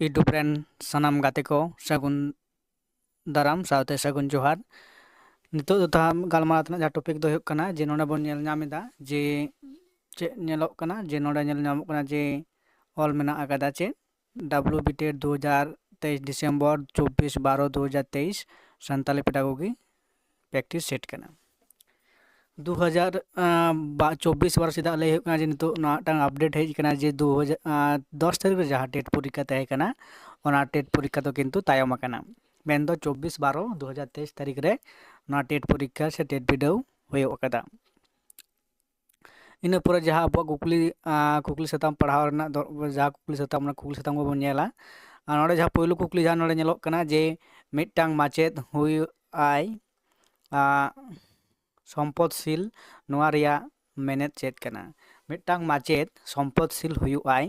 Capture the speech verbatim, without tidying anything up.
YouTube ᱨᱮᱱ ᱥᱟᱱᱟᱢ ᱜᱟᱛᱮ ᱠᱚ ᱥᱟᱹᱜᱩᱱ ᱫᱟᱨᱟᱢ ᱥᱟᱶᱛᱮ ᱥᱟᱹᱜᱩᱱ ᱡᱚᱦᱟᱨ᱾ ᱱᱤᱛᱚᱜ ᱫᱚ ᱛᱟᱦᱟᱸ ᱜᱟᱞᱢᱟᱨᱟᱣ ᱛᱮᱱᱟᱜ ᱡᱟᱦᱟᱸ ᱴᱚᱯᱤᱠ ᱫᱚ ᱦᱩᱭᱩᱜ ᱠᱟᱱᱟ ᱡᱮ ᱱᱚᱰᱮ ᱵᱚᱱ ᱧᱮᱞ ᱧᱟᱢ ᱮᱫᱟ ᱡᱮ ᱪᱮᱫ ᱧᱮᱞᱚᱜ ᱠᱟᱱᱟ, ᱡᱮ ᱱᱚᱰᱮ ᱧᱮᱞ ᱧᱟᱢᱚᱜ ᱠᱟᱱᱟ ᱡᱮ ᱚᱞ ᱢᱮᱱᱟᱜ ᱟᱠᱟᱫᱟ ᱪᱮᱫ ᱰᱟᱵᱞᱤᱭᱩ ᱵᱤ ᱴᱮᱴ ᱫᱩ ᱦᱟᱡᱟᱨ ᱛᱮᱭᱤᱥ ᱰᱤᱥᱮᱢᱵᱚᱨ ᱪᱚᱵᱵᱤᱥ ᱵᱟᱨᱚ ᱫᱩ ᱦᱟᱡᱟᱨ ᱛᱮᱭᱤᱥ ᱥᱟᱱᱛᱟᱞᱤ ᱯᱮᱰᱟᱜᱚᱜᱤ ᱯᱨᱮᱠᱴᱤᱥ ᱥᱮᱴ ᱠᱟᱱᱟ᱾ ᱫᱩ ᱦᱟᱡᱟᱨ ᱪᱚᱵᱵᱤᱥ ᱵᱟᱨᱚ ᱪᱮᱫᱟᱜ ᱞᱟᱹᱭ ᱦᱩᱭᱩᱜ ᱠᱟᱱᱟ ᱡᱮ ᱱᱤᱛᱚᱜ ᱱᱚᱣᱟ ᱢᱤᱫᱴᱟᱝ ᱟᱯᱰᱮᱴ ᱦᱮᱡ ᱟᱠᱟᱱᱟ ᱡᱮ ᱫᱩ ᱦᱟᱡᱟᱨ ᱫᱚᱥ ᱛᱟᱹᱨᱤᱠᱷ ᱨᱮ ᱡᱟᱦᱟᱸ ᱴᱮᱴ ᱯᱚᱨᱤᱠᱠᱷᱟ ᱛᱟᱦᱮᱸ ᱠᱟᱱᱟ, ᱚᱱᱟ ᱴᱮᱴ ᱯᱚᱨᱤᱠᱠᱷᱟ ᱫᱚ ᱠᱤᱱᱛᱩ ᱛᱟᱭᱚᱢ ᱟᱠᱟᱱᱟ᱾ ᱢᱮᱱᱫᱚ ᱪᱚᱵᱵᱤᱥ ᱵᱟᱨᱚ ᱫᱩ ᱦᱟᱡᱟᱨ ᱛᱮᱭᱤᱥ ᱛᱟᱹᱨᱤᱠᱷ ᱨᱮ ᱱᱚᱣᱟ ᱴᱮᱴ ᱯᱚᱨᱤᱠᱠᱷᱟ ᱥᱮ ᱴᱮᱴ ᱵᱤᱰᱟᱹᱣ ᱦᱩᱭᱩᱜ ᱟᱠᱟᱫᱟ᱾ ᱤᱱᱟᱹ ᱯᱚᱨᱮ ᱡᱟᱦᱟᱸ ᱟᱵᱚᱣᱟᱜ ᱠᱩᱠᱞᱤ ᱟᱸ, ᱠᱩᱠᱞᱤ ᱥᱟᱛᱟᱢ ᱯᱟᱲᱦᱟᱣ ᱨᱮᱱᱟᱜ ᱫᱚ ᱡᱟᱦᱟᱸ ᱠᱩᱠᱞᱤ ᱥᱟᱛᱟᱢ, ᱚᱱᱟ ᱠᱩᱠᱞᱤ ᱥᱟᱛᱟᱢ ᱠᱚᱵᱚᱱ ᱧᱮᱞᱟ᱾ ᱟᱨ ᱱᱚᱰᱮ ᱡᱟᱦᱟᱸ ᱯᱳᱭᱞᱳ ᱠᱩᱠᱞᱤ ᱡᱟᱦᱟᱸ ᱱᱚᱰᱮ ᱧᱮᱞᱚᱜ ᱠᱟᱱᱟ ᱡᱮ ᱢᱤᱫᱴᱟᱝ ᱢᱟᱪᱮᱫ ᱦᱩᱭᱩᱜ ᱟᱭ ᱟᱸ, ᱥᱚᱢᱯᱚᱫᱽᱥᱤᱞ, ᱱᱚᱣᱟ ᱨᱮᱭᱟᱜ ᱢᱮᱱᱮᱫ ᱪᱮᱫ ᱠᱟᱱᱟ? ᱢᱤᱫᱴᱟᱝ ᱢᱟᱪᱮᱫ ᱥᱚᱢᱯᱚᱫᱽᱥᱤᱞ ᱦᱩᱭᱩᱜ ᱟᱭ,